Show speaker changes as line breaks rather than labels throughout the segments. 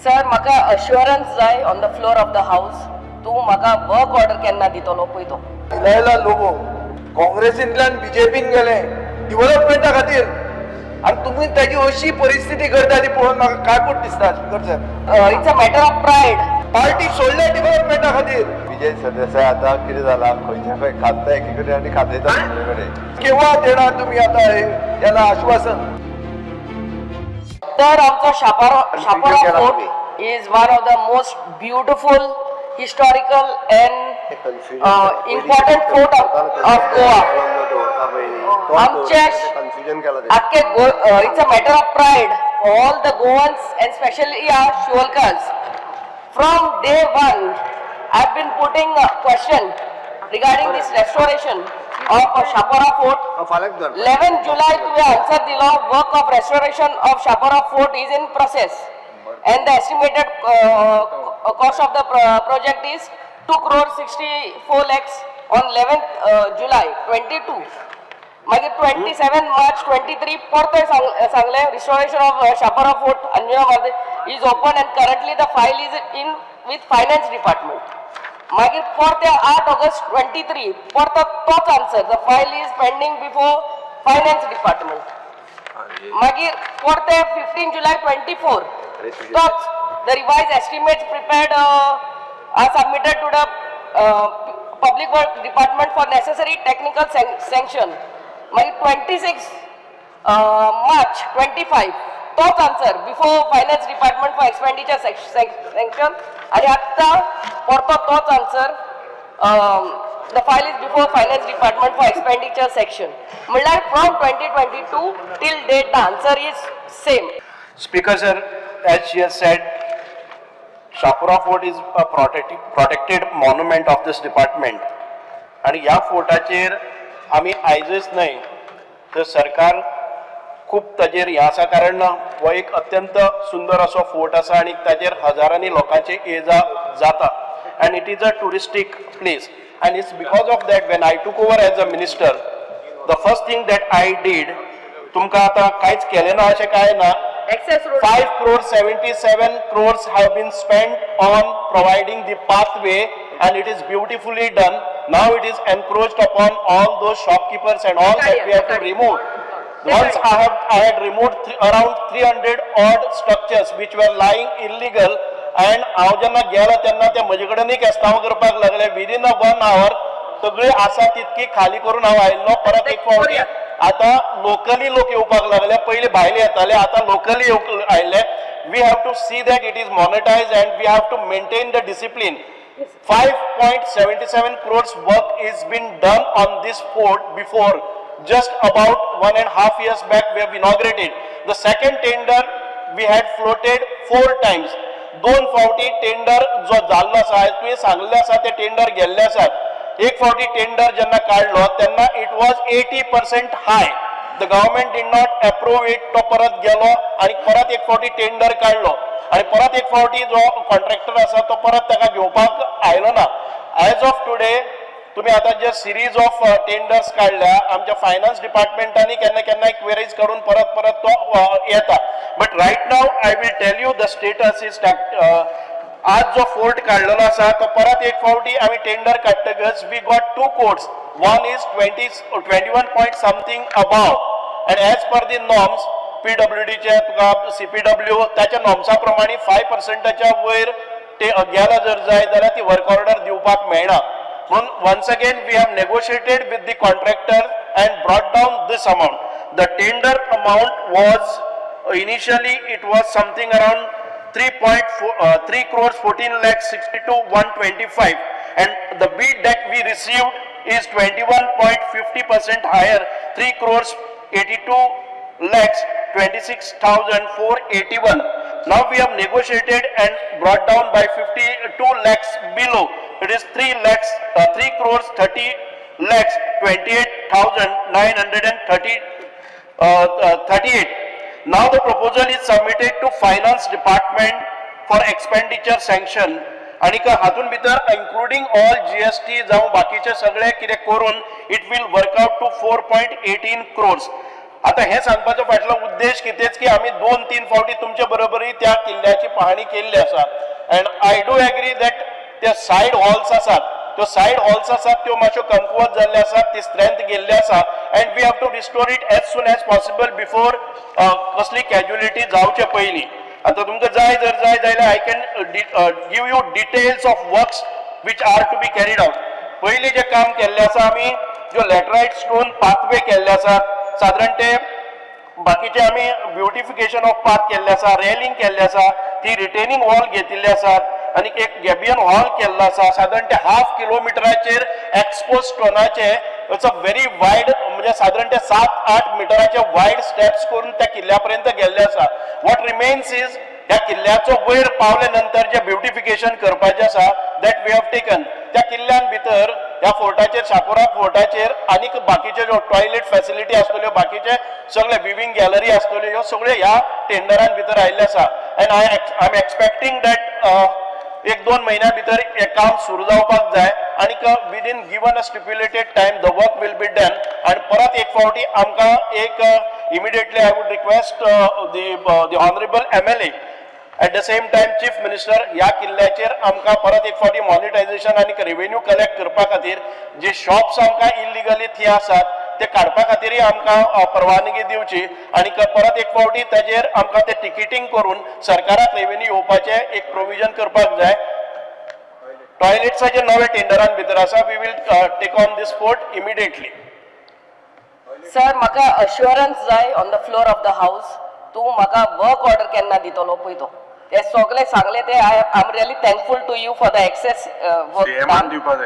Sir, म्हाका assurance जाय on the floor of the house, तूं म्हाका वर्क ऑर्डर केन्ना दितलो पळय तो.
डिलायला लोबो काँग्रेसींतल्यान बीजेपीन गेले डिव्हलपमेंटा खातीर आनी तुमी ताजी अशी परिस्थिती करता ती पळोवन म्हाका काकूट दिसता. स्पीकर साहेब,
It's a matter of pride.
Party सोडले डिव्हलपमेंटा खातीर.
विजय सरदेसाय आतां कितें जाला, खंयच्या खंय खाता एकी कडेन आनी खातयता दुसरे कडेन.
केव्हा देणार तुम्ही आता हे याला आश्वासन?
तर आमचो Chapora Fort is one of the most beautiful, historical and important fort of Goa. आमच्या
कन्फ्युजन केला.
आख्खे, it's a matter of pride for all the Goans and specially our Siolimkars. From day one, I have been putting a question regarding this restoration of Chapora Fort.
फाल्यां धर.
11 July तुवें answer दिलो, work of restoration of Chapora Fort is in process and the estimated cost of the project is 2 crore 64 lakhs on 11th July 22. मागीर 27 March 23 परते सांगलें, restoration of Chapora Fort, Anjuna Bardez is open and currently the file is in with finance department. मागीर परते 8 August 23 परतो तोच answer, the file is pending before finance department. मागीर परते 15 July 24 तोच, the revised estimates prepared are submitted to the public work department for necessary technical sanction. मागीर 26 March 25 तोच answer, before finance department for expenditure sanction. आनी आत्तां परतो तोच answer, the file is before finance department for expenditure sanction. म्हणल्यार from 2022 till date the answer is same.
Speaker sir, as she has said, Chapora Fort is a protected monument of this department. आणि ह्या फोर्टाचेर आमी आयजच न्हय तर सरकार खूब ताजेर हें आसा, कारण हो एक अत्यंत सुंदर असो फोर्ट आसा आनी ताजेर हजारांनी लोकांचे ये जा जाता and it is a touristic place. And it's because of that, when I took over as a minister, the first thing that I did, तुमकां आतां कांयच केलें ना अशें कांय ना.
Access road.
5 crore 77 crores have been spent on providing the pathway and it is beautifully done. Now it is encroached upon all those shopkeepers and all that we have to remove. Once I had removed around 300 odd structures which were lying illegal and हांव जेन्ना गेलो तेन्ना ते म्हजे कडेन केस्तांव करपाक लागले. विदीन अ वन आवर सगळी आसा तितकी खाली करून हांव आयिल्लो. परत एक फावटी आतां लोकली लोक येवपाक लागले. पयलीं भायले येताले, आतां लोकली येवंक आयले. We have to see that it is monetized and we have to maintain the discipline. 5.77 crores work is been done on this fort before. Just about 1.5 years back we have inaugurated. The second tender we had floated four times. दोन फावटी tender जो जाल्लो आसा, तुवें सांगल्लें आसा, ते tender गेल्ले आसात. एक फावटी टेंडर जेन्ना काडलो तेन्ना it was 80% high. The government did not approve it. तो परत गेलो आनी परत एक फावटी टेंडर काडलो आनी परत एक फावटी जो कॉन्ट्रॅक्टर आसा तो परत ताका घेवपाक आयलो ना. एज ऑफ टुडे तुम्ही आता जे सिरीज ऑफ टेंडर्स काडल्या, आमच्या फायनान्स डिपार्टमेंटांनी केन्ना केन्ना क्वेरीज करून परत परत तो येता. But right now I will tell you the status is, आज जो फोर्ट काडलेलो आसा तो परत एक फावटी आमी tender काडटकच we got two quotes. One is 20, 21 point something above and as per the norms, पीडब्ल्यूडीचे तुका सीपीडब्ल्यू ताच्या नॉर्म्सा प्रमाणे 5 पर्संटाच्या वयर ते गेला जर जाय जाल्यार ती वर्क ऑर्डर दिवपाक मेळना. म्हणून once again we have negotiated with the contractor and brought down this amount. The tender amount was initially, it was something around 3.4 3 crores 14 lakhs 62 125 and the bid that we received is 21.50% higher, 3 crores 82 lakhs 26,481. Now we have negotiated and brought down by 52 lakhs below. It is 3 lakhs 3 crores 30 lakhs 28,930 38. Now the proposal is submitted to finance department for expenditure sanction. आणि हातून भितर including all GST जावं बाकीचे सगळे कितें करून it will work out to 4.18 crores. आतां हें सांगपाचो फाटलो उद्देश कितेंच की आमी 2-3 फावटी तुमचे बरोबरय त्या किल्ल्याची पाहणी केल्ली आसा. And I do agree that ते सायड हॉल्स आसात, त्यो सायड हॉल्स आसात त्यो मातश्यो कमकुवत जाल्ल्यो आसात, ती स्ट्रेंथ गेल्ली आसा. And we have to restore it as soon as possible before कसली कॅज्युलिटी जावचे पयलीं. आतां तुमकां जाय जर जाय जाल्यार I can give you details of works which are to be carried out. पयलीं जें काम केल्लें आसा आमी, ज्यो लॅटरायट स्टोन पाथवे केल्ले आसात, सादारण ते बाकीचे आमी ब्युटिफिकेशन ऑफ पाथ केल्ले आसा, रेलिंग केल्ले आसा, ती रिटेनिंग वॉल घेतिल्ले आसात आनी एक गॅबियन हॉल केल्लो आसा. सादारण ते 0.5 किलोमिटराचेर expose स्टोनाचे it's a very wide, म्हणजे सादारण ते 7-8 मिटराचे वायड स्टेप्स करून त्या किल्ल्या पर्यंत गेल्ले आसा. What remains is ह्या किल्ल्याचो वयर पावले नंतर जे ब्युटिफिकेशन करपाचें आसा that we have taken. त्या किल्ल्यान भितर ह्या फोर्टाचेर, शापोरा फोर्टाचेर आनीक बाकीचे ज्यो टॉयलेट फॅसिलिटी आसतल्यो, बाकीचे सगळे विविंग गॅलरी आसतल्यो, ह्यो सगळ्यो ह्या टेंडरान भितर आयिल्ले आसा. And I am expecting that 1-2 म्हयन्या भितर हें काम सुरू जावपाक जाय आनीक within given a stipulated time the work will be done. आनी परत एक फावटी आमकां एक immediately I would request the honourable MLA at the same time chief minister ह्या किल्ल्याचेर आमकां परत एक फावटी मॉनिटायझेशन आनी रेवेन्यू कलेक्ट करपा खातीर जे शॉप्स आमकां इलिगली थंय आसात ते काडपा खातीरय आमकां परवानगी दिवची आनी परत एक फावटी ताजेर आमकां ते टिकेटींग करून सरकाराक रेवेन्यू येवपाचें एक प्रोविजन करपाक जाय. टॉयलेट्साचे नवे टेंडरान भितर आसा, we will take on this fort immediately.
Sir म्हाका अश्युरन्स जाय on the floor of the house, तूं म्हाका वर्क ऑर्डर केन्ना दितलो पळय तो ते सगळे सांगले ते I am really thankful to you for the access work,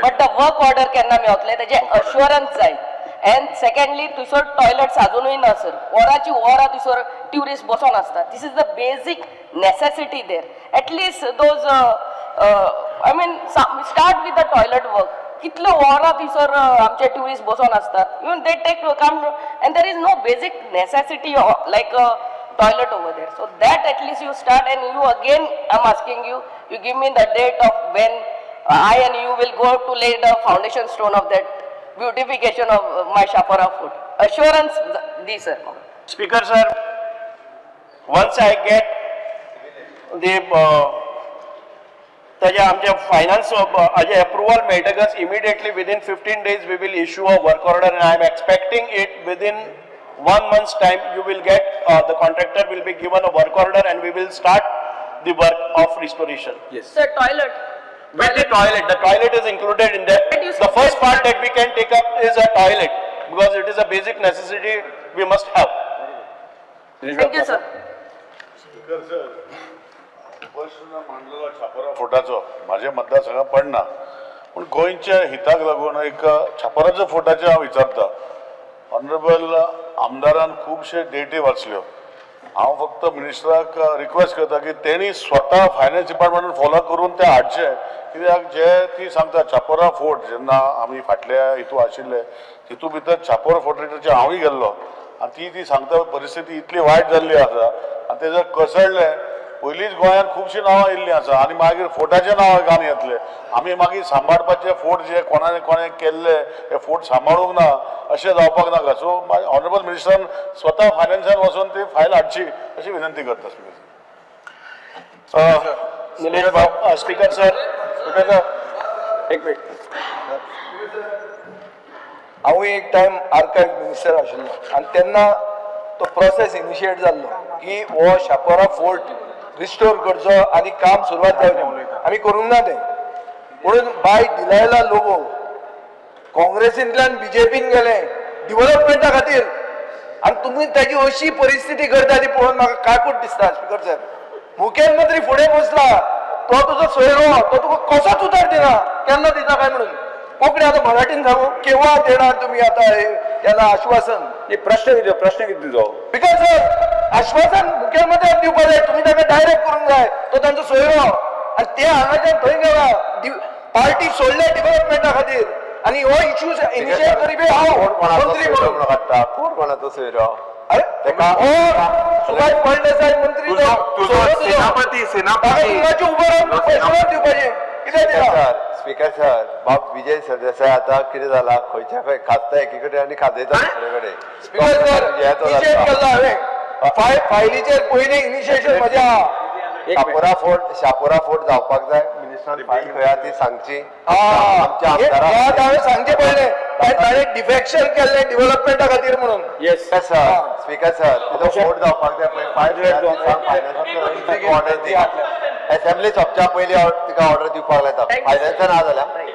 but the work order केन्ना मेवतले तेजे अश्युरन्स जाय. एंड सेकंडली थंयसर टॉयलेट्स अजुनूय ना सर, वराची वरां थंयसर ट्युरिस्ट बसोन आसता. This is the basic necessity there. At least those I mean start with the toilet work. कितले वरां थंयसर आमचे ट्युरिस्ट बसोन आसतात, even they take come and there is no basic necessity like toilet over there. So that at least you start. And you again I am asking you, you give me the date of when I and you will go to lay the foundation stone of that beautification of my Chapora Fort. Assurance the sir.
Speaker sir, once I get the ताजे आमचे finance हाजे approval मेळटकच immediately within 15 days we will issue a work order and I am expecting it within 1 month's time. You will get the contractor will be given a work order and we will start the work of restoration.
Yes sir, toilet
with the toilet, the toilet is included in that. The first part that we can take up is a toilet because it is a basic necessity we must have.
Thank you sir.
Speaker sir, प्रश्न मांडलेलो छापोरा फोर्टाचो म्हाज्या मतदारसंघात पडना, पूण गोंयच्या हिताक लागून एक छापोराच्या फोर्टाचें हांव विचारता. ऑनरेबल आमदारान खुबशे डेटी वाचल्यो. हांव फक्त मिनिस्टराक रिक्वेस्ट करता की तेणी स्वता फायनान्स डिपार्टमेंटान फॉलो करून ते हाडचे, कित्याक जे ती सांगता छापोरा फोर्ट जेन्ना आमी फाटल्या हितू आशिल्ले तितू भितर छापोरा फोर्टाचेर हांवूय गेल्लो आनी ती सांगता परिस्थिती इतली वायट जाल्ली आसा आनी ते जर कोसळ्ळे पयलींच गोंयांत खुबशीं नांवां येयल्लीं आसा आनी मागीर फोर्टाचें नांव गावन येतलें. आमी मागीर सांबाळपाचे फोर्ट जे कोणाने कोणें केल्ले हे फोर्ट सांबाळूंक ना अशें जावपाक नाका. सो ऑनरेबल मिनिस्टरान स्वता फायनान्सान वचून ती फायल हाडची अशी विनंती करता.
स्पीकर निलेश बाब, स्पीकर सर,
स्पीकर सर एक मिनिट. हांवूय एक टायम आर्कायव मिनिस्टर आशिल्लो आनी तेन्ना तो प्रोसेस इनिशिएट जाल्लो की हो शापोरा फोर्ट रिस्टोर करचो आनी काम सुरवात जावचें म्हणून. आमी करूंक ना तें, म्हणून बाय डिलायला लोबो काँग्रेसींतल्यान बीजेपीन गेले डिव्हलपमेंटा खातीर आनी तुमी ताजी अशी परिस्थिती करता ती पळोवन म्हाका काकूट दिसता. स्पीकर साहेब, मुखेलमंत्री फुडें बसला, तो तुजो सोयरो, तो तुका कसोच उतार दिना, केन्ना दिता काय म्हणून. कोंकणी आतां मराठीन सांगू, केव्हा देणार तुम्ही आता हे त्याला आश्वासन?
प्रश्न कितें, प्रश्न कितें तुजो?
Because sir आश्वासन मुखेलमंत्र्याक दिवपा जाय, तुमी ताका डायरेक्ट करूंक जाय, तो तांचो सोयरो आनी ते हांगाच्यान थंय गेला, पार्टी सोडल्या डिव्हलपमेंटा खातीर आनी हो इश्यू इनिशिएट करी हांव मंत्री म्हणून.
कोण कोणाचो सोयरो?
अरे सुभाष फळदेसाय मंत्री,
सेनापती, सेनापती
उबो रावन दिवपाचें कितें दिला?
स्पीकर सर, बाब विजय सरदेसाय आतां कितें जाला, खंयच्या खंय खाजता एकी कडेन आनी खाजयता दुसरे कडेन.
स्पीकर सर, इनिशिएट केल्लो हांवें फायलीचेर पयलीं इनिशिएशन म्हजें आहा.
शापोरा फोर्ट, शापोरा फोर्ट जावपाक जाय. मिनिस्टरान फायल खंय आहा ती सांगची आमच्या आमदारांक.
हांवें सांगचें पडलें, ताणें डिफेक्शन केल्लें डिव्हलपमेंटा खातीर म्हणून.
येस
सर, स्पीकर सर, तिचो फोर्ट जावपाक जाय. पळय फायल खंय आहा ती सांग, फायनान्साक ऑर्डर दी. असेंब्ली सोंपच्या पयलीं तिका ऑर्डर दिवपाक लायता. फायनान्सान ना जाल्यार.